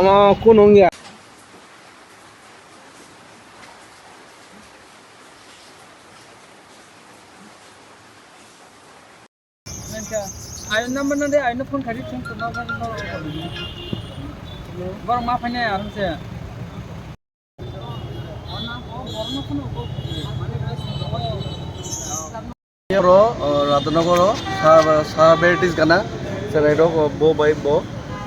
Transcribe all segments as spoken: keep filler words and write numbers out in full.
Omo kunung ya. Ayo number na de, ayo phone khari phone to na. Borok ma phainai aram se. Oro, o, Radhanagar o, sa, sa varieties gana, cherai rok, o, bo bai bo,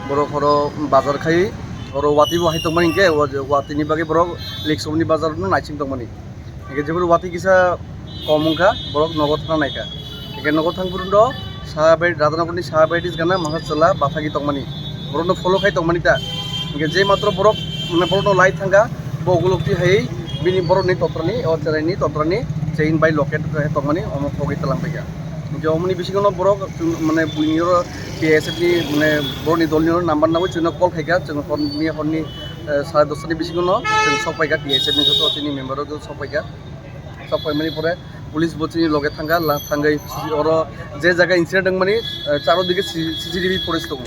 borok oro bazar khai, oro watwi bo hai tongmani hinkhe, o, watwi ni bagwi borok Lekchomni bazar no naising tongmani. Hinkhe jeboni watwi kisa kom wngkha, borok nogo thangna naikha. Hinkhe nogo thang phuru no, Saha bai, Radhanagarni saha bai dis gana mangsa chwla bathagwi tongmani. Borokno follow khai tongmani ta. Hinkhe je matro borok, mane borokno lai thangkha, bo ukulukti hai bini borokni totrani, o cheraini totrani chain bai locket hai tongmani, omo khogwi twlang paikha. Hinkhe omoni bisingo borok, mane buini oro T S F ni, mane borokni dolni oro number nangwi chwngno call khaikha, chwng horni, horni, eh, sare dosta ni bisingo chwng sok paikha, T S F ni joto chini member rok sok paikha. Sok paimani pore police bo chini loge thangkha, la-, thangwi oro je jaga incident wngmani, eh, charo dige C-, C C T V footage tongo.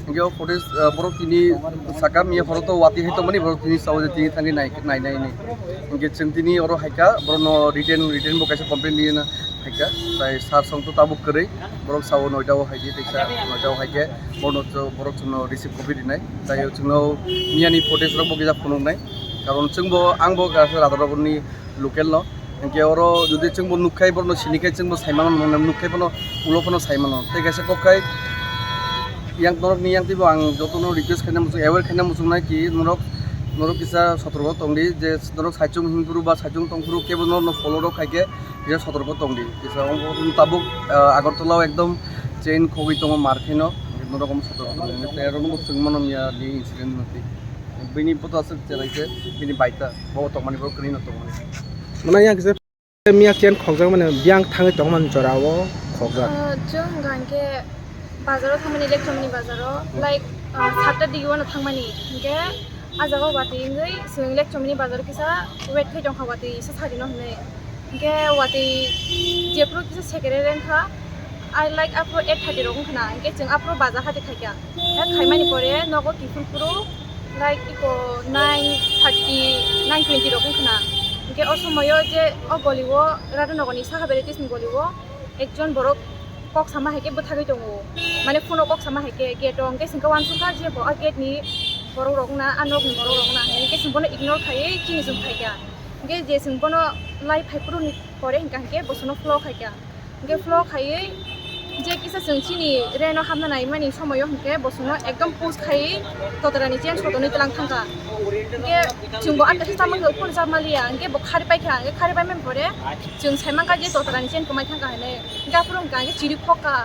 Hinkhe o footage, eh, borok tini saka miya phoro to watwi hai tongmani, borok tini sao je tini thangwi nai, nai, nai, nai. Hinkhe chwng tini oro haikha, borokno written, written bo kaisa complaint rina haikha. Tai sir song to tabuk kwrwi, borok sao noita o haidi, teksa noita o haikhe, borokno cho-, borok chwngno receive copy rinai. Tai chwngno miyani footage rok bo kisa phunuknai. Karon chwngbo, angbo kaisa Radharaboni local no. Hinkhe oro jodi chwngbo nukkhai, borokno sinikhai, chwngbo saimano, nukkhai phano, ulo phano saimano. Tei kaisa kok khai, yang norokni yang twibo ang jotono request khaina muchung, aware khaina muchungnai ki norok, norok kisa sotorko tongdi, je norok saichung hinphuru ba saichung tongphuru kebo norokno follow rok khaikhe kisa sotorko tongdi. Kisa tabuk, ah, Agartala o ekdom chain khogwi tongo mar khaino, norok omo sotorko tongdi. Tei aro nukgo chwng mano miya ni incident no twi. Bini poto aswk cherai khe bini baita bo tongmani, bo kwrwi no tongmani. Mwnai yang kisa miya chen khokjak mani, biyang thangwi tongmani jora o khokjak. Ah, chwng hwnkha hwnkhe bazaro thangmani, Lekchomni bazaro, like, ah, satta digi wano thangmani, hinkhe ah jaga o watwi wngwi chwng Lekchomni bazaro kisa wait khai tongkha, watwi se sarino hinwi. Hinkhe watwi jephuru kisa sekere rengkha, ah, like, aphuru eight thirty rok wngkha na, hinkhe chwng aphuru bazar hati khaikha. Hek khaimani pore nogo kiphil phuru, like, iko nine thirty, nine twenty rok wngkha na. Hinkhe o somoyo je o goli o, Radhanagorni saha varieties ni goli o ekjon borok kok sama hai khe bwthagwi tongo. Mane phone o kok sama hai khe gate o, hinkhe chwngkhe uansukha je bo a gate ni borok rok wngna, a nok ni borok rok wngna hinwi, hinkhe chwng bono ignore khaiwi chini chwng phaikha. Hinkhe je chwng bono lai phai phuru ni pore hinkha hinkhe bo chwngno follow khaikha. Hinkhe follow khaiwi je kisa chwng chini reno hapna naimani somoyo hinkhe bo chwngno ekdom push khaiwi totorani chain sodonwi twlang thangkha. Hinkhe chwngbo atta se chamang khe uphuru chapmaliya, hinkhe bo khari paikha, hinkhe khari paimani pore chwng saimankha je totorani chain kwmai thangkha hinwi. Hinkhe aphuru hinkha hinkhe chiri khokha.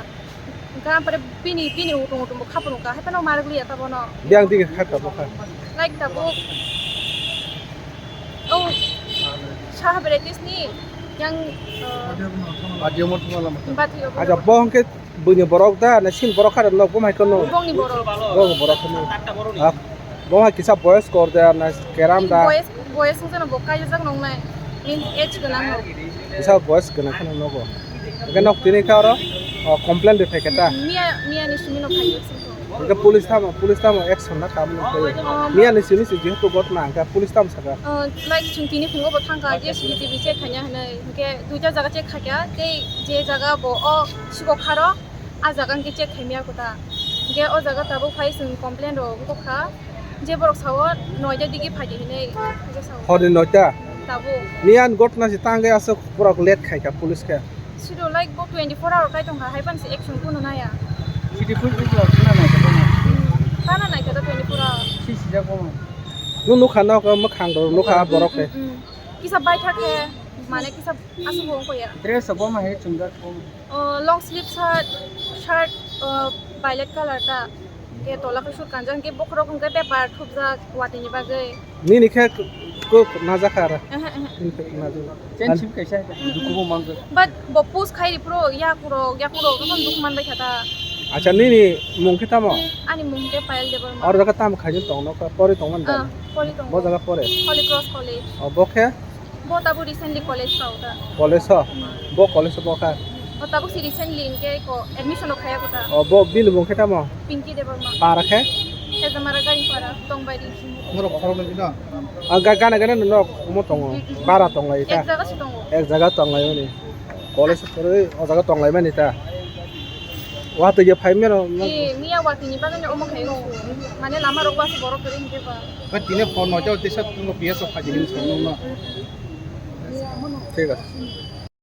Hinkhe aphuru bini, bini utung utung bo khapung kha, haiphano marwk liya ta bono. Biyang dige kha tabuk kha. Like tabuk. Oh, saha varieties ni yang, uh, Bathi omo thuma lama. Bathi omo. Acha, bo hwnkhe buini borok da, na sin borok kha, nok bo mai kono? Bongni borok. Bongni borok kono. Ah, bo hai kisa boyos kor da, na keram da? Boyos, boyos wngkha na bo kaijak nongnai. Means age gwnang no. Kisa boyos gwnang kheno nogo. Hwnkhe nok tini kha oro, oh, complaint rwphai khe ta? Miya, miya ni simi no phai. Hwnkhe police tamo, police tamo action na kha mwnwi khe. Um, miya ni simi se jehetu ghotna hwnkhe police tamo saka? Uh, like, chwng tini phungo bo thangkha, je C C T V check khaina hinwi. Hwnkhe duita jaga check khaikha, tei je jaga bo o sikok kharo, a jaga hwnkhe check khaimya kota. Hwnkhe o jaga tabuk phai chwng complaint rok wngkha, je borok sao noita digi phaidi hinwi, hwnkhe sao. Horni noita? Tabuk. Miya ni ghotna se tangwi aswk borok late khaikha police khe. Siro, like, bo twenty-four hour kai tongkha, hai phano se action kuno naya. Sidi pui pui kla khna nai kha bono. Hmm, khna nai kha da twenty-four hour. Si sijak bono. Nung nukha nok mwkhang rok nukha borok khe. Hmm, hmm, hmm. Kisa baitha khe, mane kisa aswk bo wngkha ya. Dress bo ma hai chumjak bo. Oh, long sleeve shirt, shirt, oh, violet color ta. Ke tola ke suit kanjang ke bokhorok hwnkhe paper thupjak watwi ni bagwi. Nini khe k-, k-, najak kha ra? Ehe, ehe. Nini khe najak. Chen sip kaisa, duku bo manjak. But bo push khai ri phuru yakurok, yakurok, tokon duk man bai kha ta. Acha, nini mung khe tamo? Ani mung khe Payal Debbarma. Oro jaga tamo khaijak tong no, pori tong man da? Ah, pori tong. Bo jaga pore? Holy Cross College. O, bo khe? Bo tabuk recently college kha o ta. College o? Hmm. Bo college o bo kha? O tabuk si recently hinkhe ko admission o khaya ko ta. O, bo bini mung khe tamo? Pinky Debbarma. Para khe? Jamara gari para tongbai di. Norok khorok nang kino? Ah, ga-, gana gana nok omo tongo. Bara tonglai ta. Ek jaga se tongo. Ek jaga tonglai mani. College pore o jaga tonglai mani ta. Watwi ya phai mero. Eh, miya watwi ni bagani omo khai. Mane lama rok wasi borok kore hinke ba. Ba tine phone no jao tisa tungo P S o khaji hin song no. Thik ase.